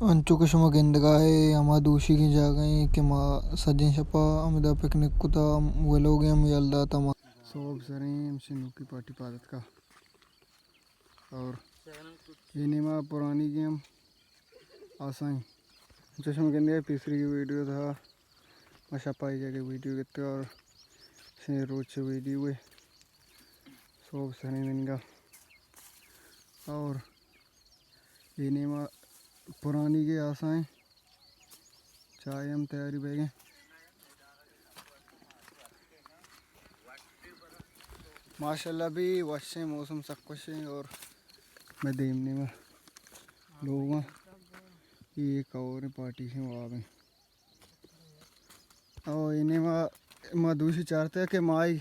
انچو کہ شما گندگا ئے، ہما دوشیگیں جاگہ ایں کہ ما سجیں شپا ہمدا پکنک کتا، ویلوگے ہم یل داتا ما۔ سہب سریں، ہمشی نوکی پارٹی پاد اتکا۔ اور اے نیما پرانی گیم آسائیں۔ چشم گندے پیسری کی ویڈیو تھا، ما شپائی جگہ ویڈیو گتے اور سے روچ ویڈیو ہے۔ سہب سریں دنگا اور اے نیما پرانی گے آسائیں۔ چائے ہم تیاری بیگیں۔ ماشاءاللہ بھی وشیں، موسم سک وشیں اور میں دیم نیما لوگاں یہ ایک اور پارٹی سے واب ہیں۔ او اے نیما ما دوشی چارتے کہ مائی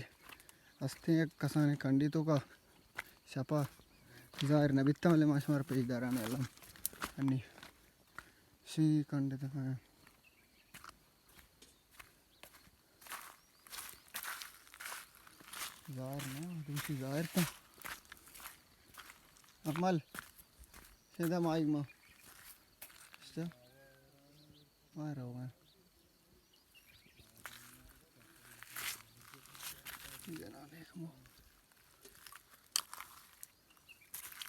ہستیں یک کسانیں کنڈی توکا شپا ظاہر نہ بیتا، بلے ما شمار پیش داران الم انی شی کنڈی توکا۔ ظاہر نہ، دوشی ظاہر تا۔ اکمل، سیدھا مائیگ ما۔ اشتا؟ ما روگا۔ جناب ایک مو۔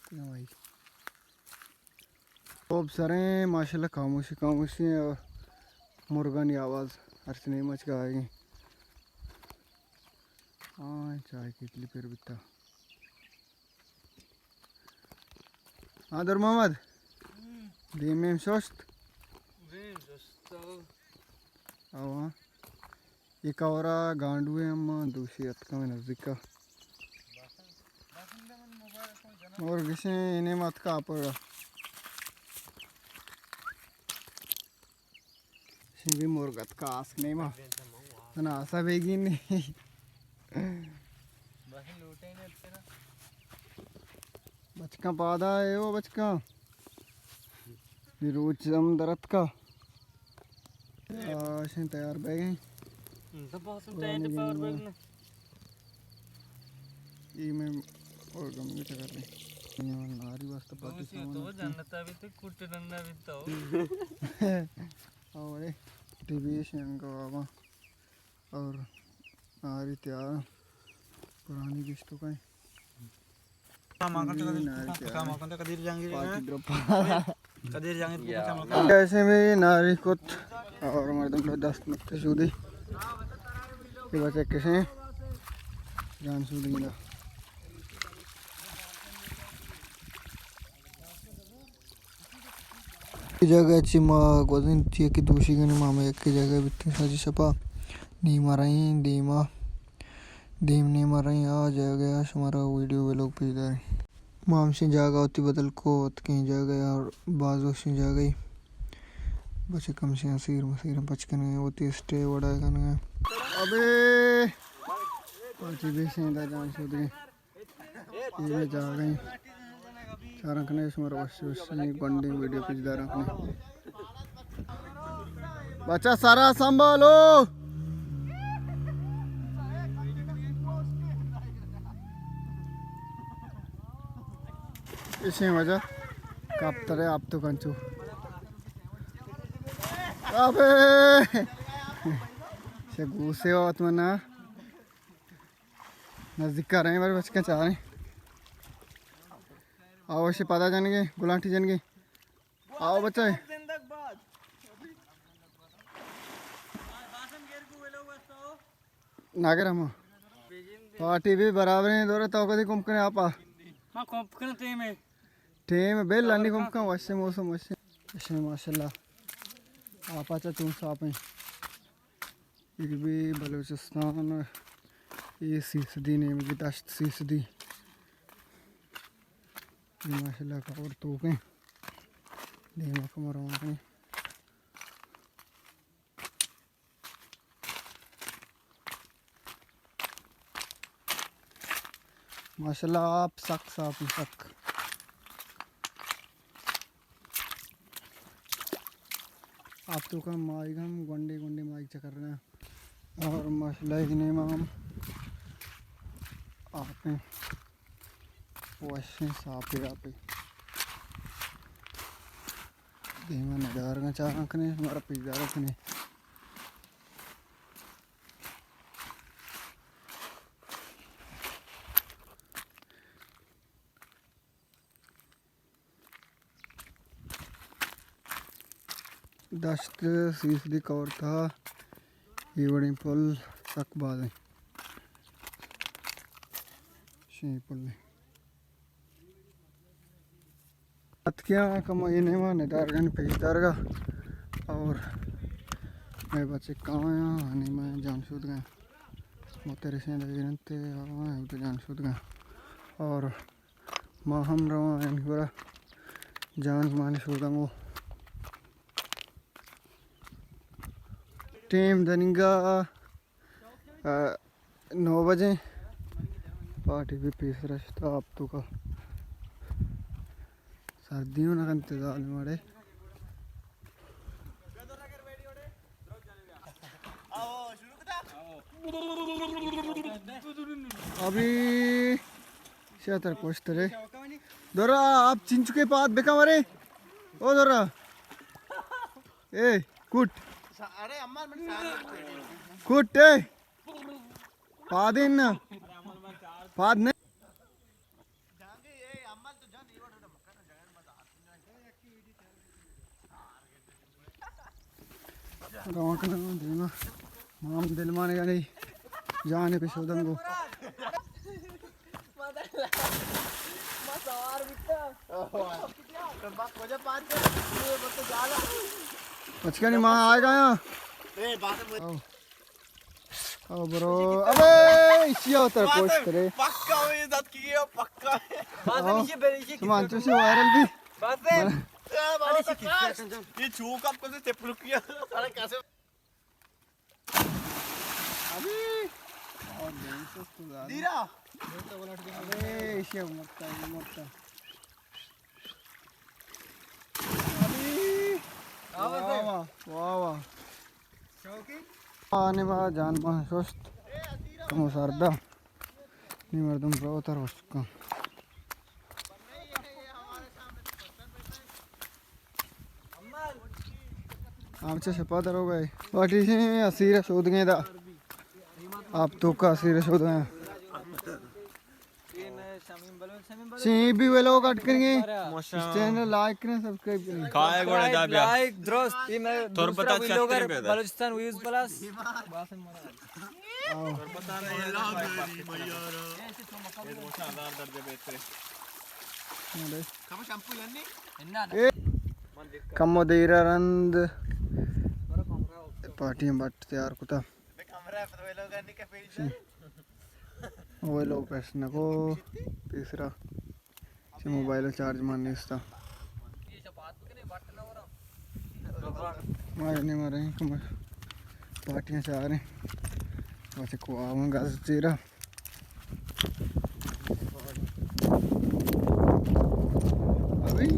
کجا مائی؟ خوب سریں، ماشاءاللہ، خاموشی، خاموشی اور مرگانی آواز ہر سنے مچ کا آئے۔ ہاں، چائے کیتلی پر بیتا۔ ہاں، در محمد۔ دیم میم شست؟ دیم شست۔ او ہاں۔ اے کورا گانڈوے ہم دوشی اتکا میں نزدیکا۔ اور گشیں اے نیما اتکا پر۔ شی بھی مرگ اتکا آسک نیما۔ تنا آسا بیگی نہیں۔ بچکاں پادا ہے، او بچکاں۔ یہ روچ ہم درت کا۔ آ، شن تیار بیگیں۔ ہم، تو بہت ٹائم پاور بیگ نا۔ یہ میں اور گم میں چکر رہے۔ یہ ناری واسطے پارٹی سامان تو جنتا بھی تو کٹ ڈنڈا بھی تو۔ اور ٹی وی شن کو آبا۔ اور ناری تیار پرانی گشتو کا ہے۔ ناری تیار۔ Party drip. ایسے میں ناری کت اور مردم لو دست مت شودی۔ یہ بچے کسے جان شودی نا۔ اے جاگہ چہ ما گوزیں تھی کہ دوشی گنے ما ہمے یکے جاگہ بیتیں ساجی شپا نیما رئیں دیما، دیم نیما رئیں آ جاگہ آ شمارا ویڈیو ویلوگ پیش داریں۔ ما ہمشیں جاگہ وتی بدل کو اتکیں جاگہ اور باز وشیں جاگہ۔ بچک ہمشیں سیر مسیر پچ کنگے وتی اسٹے وڑا کنگے۔ ابے پارٹی بیشیں دا جان شودگے۔ یہ جاگہ ہیں۔ چاران کنے شمار وش وش گونڈیں ویڈیو پیش داران کنے۔ بچہ سرا سنبھالو۔ اسیں وجہ کپترے آپ تو کنچو۔ ابے سے گوسے وات منا۔ نزدیک کاریں بارے بچکاں چاریں۔ آؤ، اشی پادا جنگے، گلانٹی جنگے۔ آؤ بچے۔ ناگر ہم۔ پارٹی بھی برابر ہیں، دورے تو کدی کم کریں آپا۔ ہاں، کم کریں ٹیم ہے۔ ٹیم بل انی کم کن، وشیں موسم وشیں۔ وشیں ماشاءاللہ۔ آپا چا چون صاف ہیں۔ یہ بھی بلوچستان، یہ سیسدی نیمگی دشت سیسدی۔ یہ ماشاءاللہ کور توکیں۔ دیما کم روان ہیں۔ ماشاءاللہ آپ سک صاف ہیں، سک۔ آپ تو کم ماہیگ ہم گونڈے گونڈے ماہیگ چکر رہے ہیں۔ اور ماشاءاللہ ایک نیما ہم آپ ہیں۔ وشیں ساپے آپے۔ دیما ندارگاں چاراں کنے، مارا پیدارا کنے۔ دشت سی فیصدی کور تھا، اے وڑیں پل سک باز ایں۔ شیں پل ایں۔ اتکیاں کم اے نیما ندارگاں پیش دارگا اور مئے بچک آیاں، نیما جان شودگاں۔ مترسیں لگے انت، آواں جان شودگاں۔ اور ما ہم رواں یعنی گڑا جان مان شوداں گو۔ ٹیم دننگا، آ، نو بجے۔ پارٹی بھی پیسرا شتا آپ تو کا سردیوں نہ کنتے ظالم اڑے۔ ابھی شاتر پوشترے۔ درا آپ چنچکے پاد بکن ورے۔ او درا۔ اے، کٹ۔ کٹ، اے۔ پاد ایں نا۔ پاد نہیں۔ رواں کناں دیما۔ مام دل مانے گا نہیں۔ جانے پہ شودن گو۔ پچکانی ماں آئے گا یہاں۔ او۔ او برو، ابے، ایشی ءَ تر پوش کرے۔ پکا ہو یہ دت کی ہے، پکا ہے۔ بات ہے، نیچے بے، نیچے سمان چوشی وائرل بھی۔ بات ہے۔ یہ چوک آپ کو سے چپ رکیا۔ سارا کیسے؟ ابھی۔ اور دین سے تو زیادہ۔ دیرا۔ ابے، ایشی مرتا، مرتا۔ واہ، واہ، واہ، واہ۔ آنے ما جان ما شست۔ کمو سردا۔ نی مردم رو تر وشکاں۔ ہم چہ شپا درو گئے۔ واٹی سے اسیر شودگیں دا۔ آپ تو کا اسیر شودگیں۔ شیں بھی ویلوگ اڈ کریں۔ اس چینل لائک کریں، سبسکرائب کریں۔ کائے گوڑے دا بیا۔ لائک درست۔ یہ میں تربتا دوسرا ویلوگر چترے بیا دا۔ Balochistan views plus. آؤ۔ تربتا نہیں ہے۔ اے، کمو دیرا رند پارٹیاں بٹ تیار کتا۔ ویلوگ پیش نکو، تیسرا۔ چہ موبائل چارج مان نیستا۔ ما نے مارے کم پارٹیاں چاریں۔ بچے کو آواں گاز چیرا۔ ابھی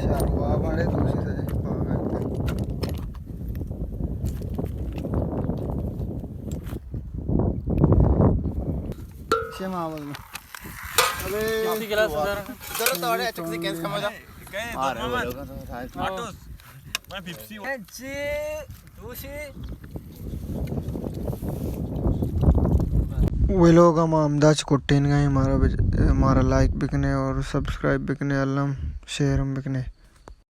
شاروا بڑے دوسری سے پاگل۔ شما آواز میں۔ ابے۔ کسی گلاس ادھر۔ ادھر تو اڑے، اچھا، کسی کیس کم ہو جا۔ آٹوس۔ میں پیپسی ہوں۔ چی؟ دوشی۔ ویلوگ ہم ہمدا چ کٹینگ ءَ ایں، مارا بج-، مارا لائک بکنے اور سبسکرائب بکنے، الم شیئر ہم بکنے۔